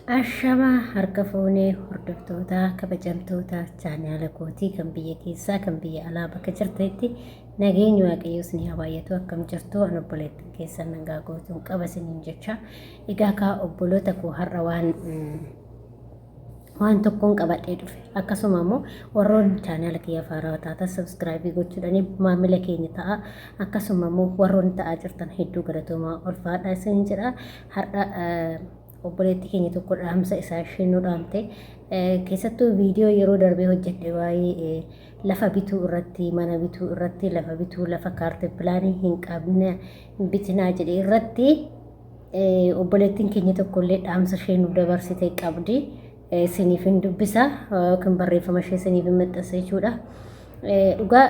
Ashamaa harka fuunee hordoftoota kabajamtoota chaanaala kootii kan biyya keessaa kan biyya alaa bakka jirtanitti nageenyi waaqayyoo isin haa baay'atu. Akkam jirtu? An obboleettiin keessan nagaa gootuun qaba isiniin jecha. Egaa kaa obboloota koo, har'a waan tokkoon qabadhee dhufe. Akkasuma immoo warroonni chaanaala kiyya haarawaa taatan subscribe gochuudhaan maamila keenya ta'a. Akkasuma immoo warroonni ta'aa jirtan hedduu galatoomaa, ulfaadhaa isin jedha. Har'a obboleettii keenya tokko dhaamsa isaa isheen nu dhaamte, keessattuu viidiyoo yeroo darbee hojjedhe waa'ee lafa bituu irratti, mana bituu irratti, lafa bituu, lafa kaartee pilaanii hin qabne hin bitinaa jedhe irratti obboleettiin keenya tokkollee dhaamsa ishee nu dabarsite qabdi. Isiniif hin dubbisa yookiin barreeffama ishee isiniif hin maxxansa jechuudha. Dhugaa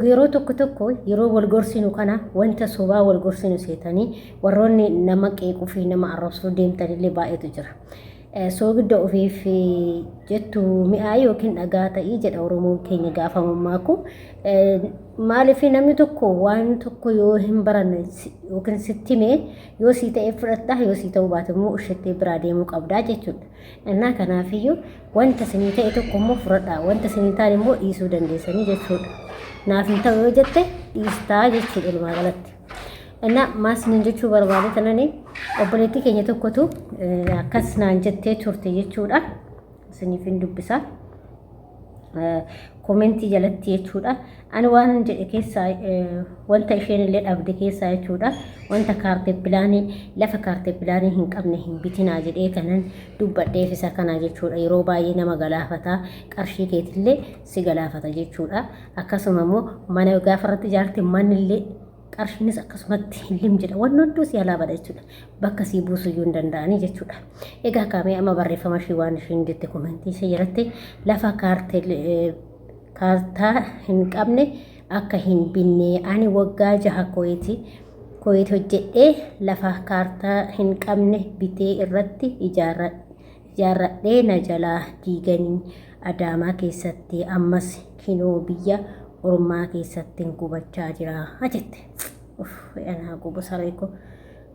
yeroo tokko tokko yeroo wal gorsinu kana wanta sobaa wal gorsinu seetanii warroonni nama qeequu fi nama arrabsuu deemtanillee baay'eetu jira. Soogidda ofiif jettu mi'aa yookiin dhagaa ta'ii jedha Oromoon keenya gaafa mammaaku. Maaliif namni tokko waan tokko yoo hin baranne yookiin sitti hime, yoo sii ta'e fudhatta, yoo sii ta'uu baate immoo ushettee biraa deemuu qabdaa jechuudha. Innaa kanaafiyyuu wanta isinii ta'e tokko immoo fudhadhaa, wanta isinii taane immoo dhiisuu dandeessanii jechuudha. Naaf hin ta'u yoo jette dhiistaa jechuudha walumaa galatti. Innaa maas niin jechuu barbaade tanani obboleettii keenya tokkotu akkas naan jettee turte jechuudha. Isiniif hin dubbisa. Komentii jalatti jechuudha. Ani waan jedhe keessaa wanta isheen illee dhabde keessaa jechuudha. Wanta kaartee pilaanii, lafa kaartee pilaanii hin qabne hin bitinaa jedhee kanan dubbadheef isa kana jechuudha. Yeroo baay'ee nama galaafata, qarshii keetillee si galaafata jechuudha. Akkasuma immoo mana gaafa irratti ijaarte manni qarshiinis akkasumatti lim jedha, wanni hunduu si alaa bada jechuudha. Bakka sii buusuu iyyuu hin danda'anii jechuudha. Egaa kaamee amma barreeffama ishii waan ishiin jette komentii ishee jalatti, lafa kaartaa hin qabne akka hin binne, ani waggaa 6 Kuweet hojjedhee lafa kaartaa hin qabne bitee irratti ijaarradhee na jalaa diiganii Adaamaa keessatti, ammas kinoo biyya ormaa keessatti gubachaa jira jette. Uff, anaa gubu saree koo.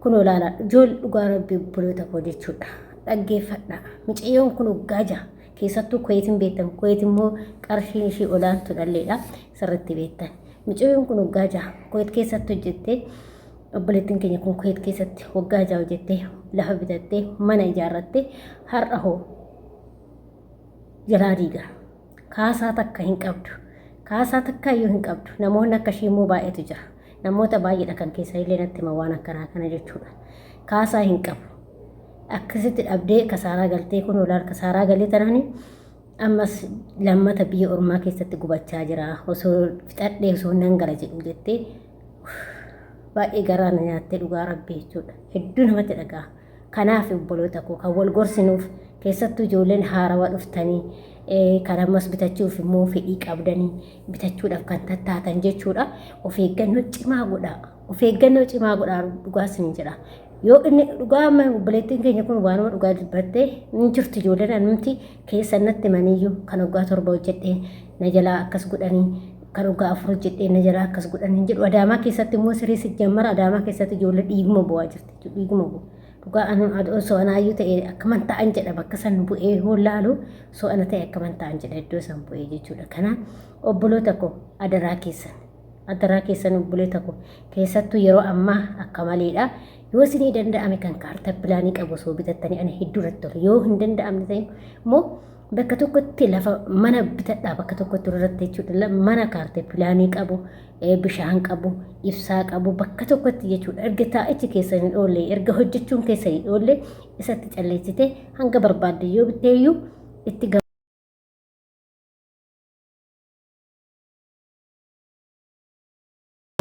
Kun olaanaa ijoollee, dhugaa rabbii obboloota koo jechuudha. Dhaggeeffadha. Mucayyoon kun waggaa 6 keessattuu Kuweetiin beektan. Kuweet immoo qarshiin ishii olaantu dhalleedha. Sirriitti beektan. Mucayyoon kun waggaa 6 Kuweet keessatti hojjettee, obboleettiin keenya kun Kuweet keessatti waggaa 6 hojjettee lafa bitattee mana ijaarrattee har'a hoo jalaa diiga. Kaasaa takka hin qabdu. Kaasaa takka iyyuu hin qabdu. Namoonni akka ishii immoo baay'eetu jira. Namoota baay'eedha kan keessa illee natti hima waan akkanaa kana jechuudha. Kaasaa hin qabu. Akkasitti dhabdee kasaaraa galtee, kun olaal kasaaraa galee tanaan ammas lammata biyya ormaa keessatti gubachaa jira. Osoo fixadhee osoo nan gala jedhu jettee baay'ee garaa na nyaattee, dhugaa rabbii jechuudha. Hedduu namatti dhaga'a. Kanaaf obboloota koo, kan wal gorsinuuf keessattuu ijoolleen haarawaa dhuftanii kan ammas bitachuuf immoo fedhii qabdanii bitachuudhaaf kan tattaatan jechuudha. Of eeggannoo cimaa godhaa. Of eeggannoo cimaa godhaa, dhugaa isin jedha. Yoo inni dhugaa amma obboleettiin keenya kun waanuma dhugaa dubbattee hin jirtu. Ijoolleen anumti keessa natti himaniyyuu kan waggaa 7 hojjedhee na jalaa akkas godhanii, kan waggaa 4 hojjedhee na jalaa akkas godhanii jedhu. Adaamaa keessatti immoo siree sijjammara Adaamaa keessatti ijoollee dhiiguma bu'aa jirti jechuudha, dhiiguma bu'u. Dhugaa anu osoo anaayyuu ta'e akkaman ta'an jedha, bakka san bu'ee hoo laalu osoo ana ta'e akkaman ta'an jedha iddoo san bu'ee jechuudha. Kanaaf obboloota koo, adaraa keessan, adaraa keessan obboloota koo, keessattuu yeroo ammaa akka maleedha. Yoo isinii danda'ame kan kaartaa pilaanii qabu osoo bitattanii ani hedduu irratti tola. Yoo hin danda'amne ta'e immoo bakka tokkotti lafa mana bitadhaa, bakka tokkotti irratti jechuudha. Mana kaartee pilaanii qabu, bishaan qabu, ibsaa qabu bakka tokkotti jechuudha. Erga taa'ichi keessa hin oolle, erga hojjechuun keessa hin oolle, isatti calleessite hanga barbaadde yoo bittee iyyuu itti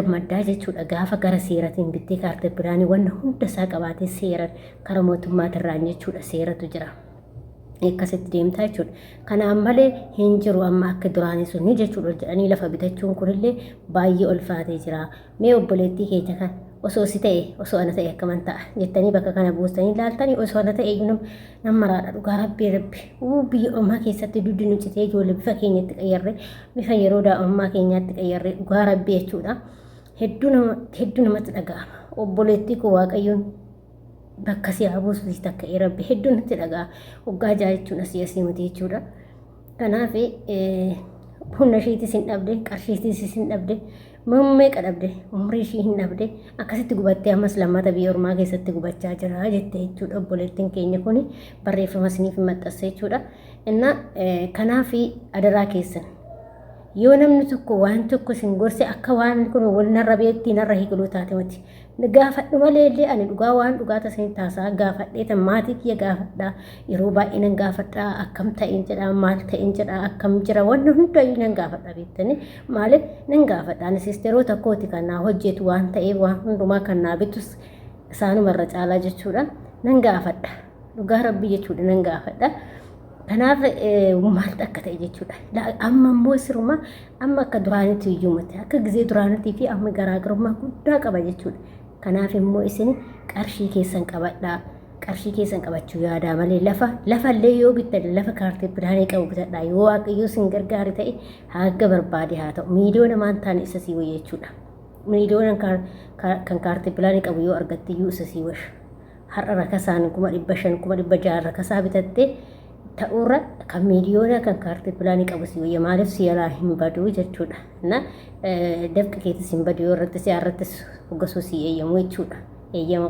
gammaddaa jechuudha. Gaafa gara seeratiin bittee kaartee pilaanii wanna hunda isaa qabaatee seeran kara mootummaatirraan jechuudha, seeratu jira. Akkasitti deemtaa jechuudha. Kanaan malee hin jiru amma akka duraanii sunni jechuudha jedhanii lafa bitachuun kunillee baay'ee ulfaatee jira. Mee obboleettii keenya kan osoo si ta'e, osoo ana ta'e akkaman ta'a jettanii bakka kana buustanii ilaaltanii, osoo ana ta'e iyyuu nam maraadha, dhugaa rabbii rabbi. Uu, biyya ormaa keessatti duddi nu citee ijoollee bifa keenyatti qayyarre, bifa yeroo daa'imummaa keenyaatti qayyarre, dhugaa rabbii jechuudha. Hedduu namatti dhaga'ama. Obboleettii koo, Waaqayyoon Bakka si haa buusu si takka rabbi hedduu natti dhagaa waggaa 6 jechuun asii asii miti jechuudha. Kanaaf humna ishiitis hin dhabde, qarshiitis hin dhabde, meeqa dhabde, umrii ishii hin dhabde, akkasitti gubattee ammas lammata biyya ormaa keessatti gubachaa jira jette jechuudha. Obboleettiin keenya kun barreeffama isiniif maxxanse jechuudha. Inna kanaaf adaraa keessan yoo namni tokko waan tokko isin gorse akka waan kun wal narra beektii narra hiikuluu taate miti. Gaafadhu malee illee ani dhugaa waan dhugaa tasin taasaa gaafadhee tan maatii kiyya gaafadha. Yeroo baay'ee nan gaafadha, akkam ta'een jedha, maal ta'een jedha, akkam jira, wanni hundayyuu nan gaafadha beektanii. Maaliif nan gaafadha? Ani sisteroota kooti kan naa hojjetu waan ta'eef waan hundumaa kan naa bitus isaanuma irra caalaa jechuudha. Nan gaafadha. Dhugaa rabbii jechuudha nan gaafadha. Kanaaf maaltu akka ta'e jechuudha. Amma immoo siruma amma akka duraanitti iyyuu miti. Akka gizee duraanitti fi amma garaagarummaa guddaa qaba jechuudha. Kanaaf immoo isin qarshii keessan qabadhaa. Qarshii keessan qabachuu yaadaa malee lafa lafallee yoo bittan lafa kaartee pilaanii qabu bitadhaa. Yoo Waaqayyo isin gargaare ta'e haga barbaade haa ta'u. Miiliyoona maan taane isa sii wayya jechuudha. Miiliyoona kan kaartee pilaanii qabu yoo argatte iyyuu isa sii wayya. Har'a rakasaan 500,000 600,000 rakasaa bitatte ta'urra kan miiliyoona kan kaartee pilaanii qabu si wayya. Maaliif si jalaa hin badu jechuudha. Na dafqa keetis hin badu yoo irratti si irrattis hoggasuu si eeyyamu jechuudha. Eeyyama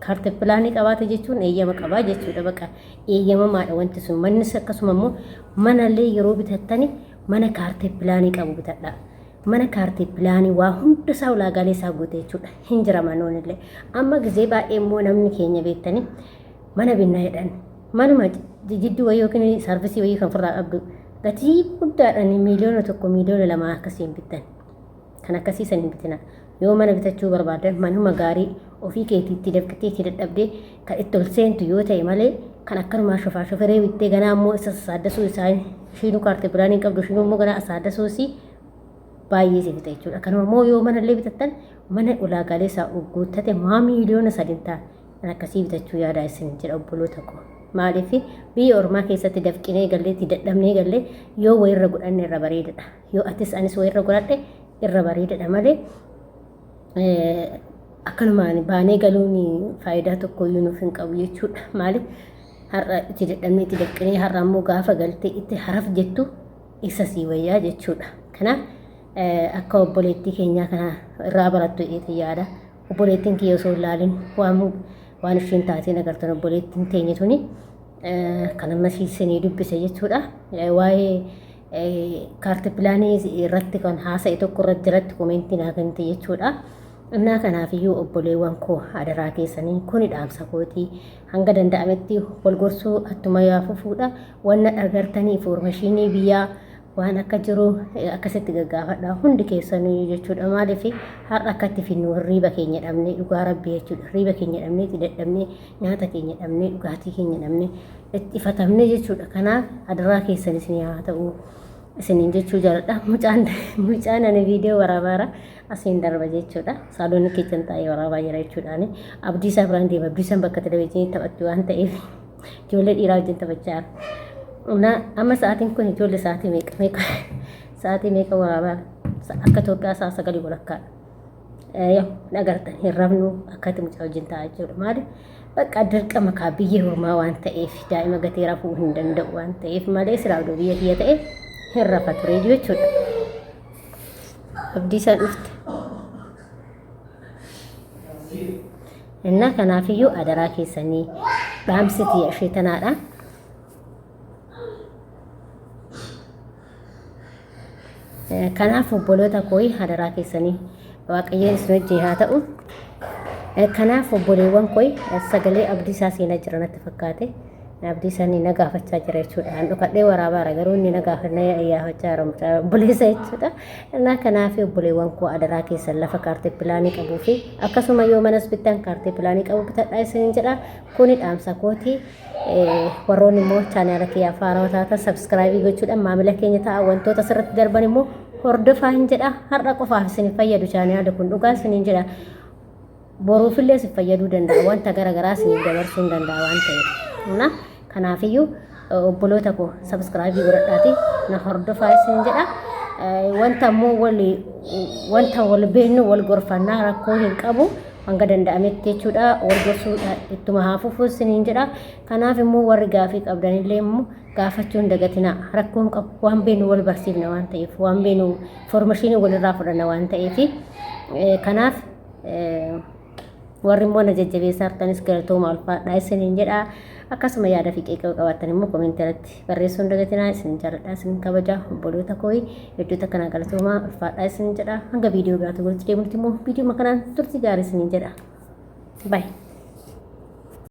kaartee pilaanii qabaate jechuun eeyyama qabaa jechuudha. Baqa eeyyamamaadha wanti sun. Mannis akkasuma immoo manallee yeroo bitattani mana kaartee pilaanii qabu bitadhaa. Mana kaartee pilaanii waa hunda isaa ulaagaalee isaa guute jechuudha. Hin jira manoon illee. Amma gizee baay'ee immoo namni keenya beektanii mana binnaa jedhan. Manuma jidduu wayii yookiin saarvisii wayii kan ofirraa qabdu gatii guddaadhaan 1 miiliyoona 2 miiliyoona akkasii hin bittan. Kan akkasii san hin bitina. Yoo mana bitachuu barbaadan manuma gaarii ofii keetiitti dafqitee itti dadhabdee kan itti ol seentu yoo ta'e malee kan akkanumaa shofaa shoferee bittee ganaa immoo isa sasaaddasuu isaa ishiinuu kaartee pilaanii hin qabdu ishiinuu immoo ganaa asaaddasuu isii baay'ee si fixa jechuudha. Kanuma immoo yoo mana illee bitattan mana ulaagaalee isaa guuttate maa 3 miiliyoona ta'a kan akkasii bitachuu yaadaa isin jedha obboloota koo. Maaliif biyya ormaa keessatti dafqinee gallee itti dadhabnee gallee yoo wayirra godhanne irra bareedadha. Yoo atis anis wayirra godhadhe irra bareedadha malee akkanumaan baanee galuun faayidaa tokkoyyuu nuuf hin qabu jechuudha. Maaliif har'a itti dadhabnee itti dafqinee har'a immoo gaafa galtee itti haraf jettu isa sii wayyaa jechuudha. Kanaaf akka obboleettii keenyaa kana irraa barattu jedheetiin yaada. Obboleettiin kiyya osoo hin laalin waan ishiin taateen agartan obboleettiin teenya tuni kan amma isinii dubbise jechuudha. Waa'ee kaarti pilaanii irratti kan haasa'e tokko irratti jalatti koomeentii naa kennite jechuudha. Innaa kanaafiyyuu obboleewwan koo adaraa keessanii kuni dhaamsa kootii hanga danda'ametti wal gorsuu attuma yaa fufuudha. Wanna agartanii infoormeeshinii biyyaa waan akka jiru akkasitti gaggaafadha hundi keessanuu jechuudha. Maaliif har'a akkatti finnu hirriiba keenya dhabnee dhugaa rabbii jechuudha. Hirriiba keenya dhabnee itti dadhabnee nyaata keenya dhabnee dhugaatii keenya dhabnee itti ifatamnee jechuudha. Kanaaf adaraa keessan isin haa ta'u isiniin jechuu jaaladha. Mucaan ani viidiyoo waraabaara asiin darba jechuudha. Saaloonni keessan taa'ee waraabaa jira jechuudhaani. Abdii isaa biraan deema. Abdii isaan bakka televezyiinii taphatti waan ta'eef ijoollee dhiiraa wajjin taphachaa jira. Amma sa'aatiin kun ijoollee sa'aatii meeqa meeqa sa'aatii meeqa waraabaa akka Itoophiyaa sa'a 9 walakkaadha. Yoo agartan hin rafnu akkatti mucaa wajjin taa'aa jechuudha. Maali bakka dirqama kaa biyya hormaa waan ta'eef daa'ima gatee rafuu hin danda'u waan ta'eef malee silaa oduu biyya kiyya ta'e hin rafa ture jechuudha. Abdii isaan dhufte. Innaa kanaafiyyuu adaraa keessanii dhaamsi tiyya ishee tanaadha. Kanaaf obboloota koo adaraa keessanii Waaqayyoon isin wajjin haa ta'u. Kanaaf obboleewwan koo sagalee abdii isaa seenaa jira natti fakkaate. Abdii isaanii na gaafachaa jira jechuudha. An dhokadhee waraabaara garuu inni na gaafannee gaafachaa jira mucaa obboleessa jechuudha. Innaa kanaaf obboleewwan koo adaraa keessan lafa kaartee pilaanii qabuu fi akkasuma yoo manas bittan kaartee pilaanii qabu bitadhaa isiniin jedha. Kuni dhaamsa kooti. Warroonni immoo chaanaala kiyyaa haarawaa taatan subscribe gochuudhaan maamila keenya ta'a. Wantoota asirratti darban immoo hordofaa hin jedha. Har'a qofaaf isin fayyadu chaanaala kun dhugaa isiniin jedha. Boruufillee isin fayyaduu danda'a. Wanta gara garaa isiniif dabarsuu hin danda'a waan ta'eef. Na kanaafiyyuu obboloota koo subscribe godhadhaati na hordofaa isin jedha. Wanta immoo wal wanta wal beeknu wal gorfannaa rakkoo hin qabu. Hanga danda'ametti jechuudha wal gorsuudha ittuma haa fufuu isiniin jedha. Kanaaf immoo warri gaafii qabdanillee immoo gaafachuu hin dagatinaa. Rakkoo hin qabu, waan beenu wal barsiifna waan ta'eef, waan beenu informeeshinii walirraa fudhanna waan ta'eef. Kanaaf warri immoo na jajjabeessaa jirtanis galatooma, ulfaadhaa isiniin jedha. Akkasuma yaada fi qeeqa qabaattan immoo koomentii irratti barreessuu hin dagatinaa. Isin jaalladha, isin kabaja, obboloota koo hedduu takka na galatoomaa, ulfaadhaa isin jedha. Hanga viidiyoo biraatti walitti deebinutti immoo viidiyoo kanaan turtii gaarii isiniin jedha. Bye.